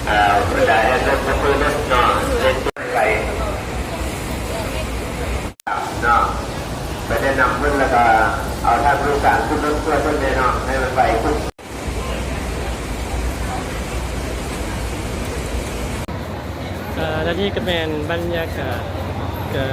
ເອີ ບັນດາແອດມິນເນາະ ເປັນໄປເນາະ ໄປແນະນຳເພິ່ນ ແລ້ວກໍເອົາທ່ານຜູ້ໂດຍສານຂຶ້ນລົດເພື່ອເພິ່ນແນ່ເນາະ ໃຫ້ມັນໄປ. ເອີ ແລະນີ້ກໍແມ່ນບັນຍາກາດ ກໍ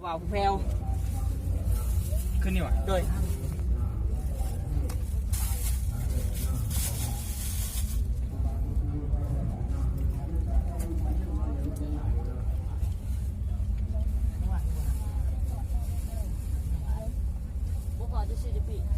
ວ່າວແພວ ຂຶ້ນນີ້ຫວາ? ໂດຍ. ບໍ່ພໍຈະຊື້ຢູ່ປີ.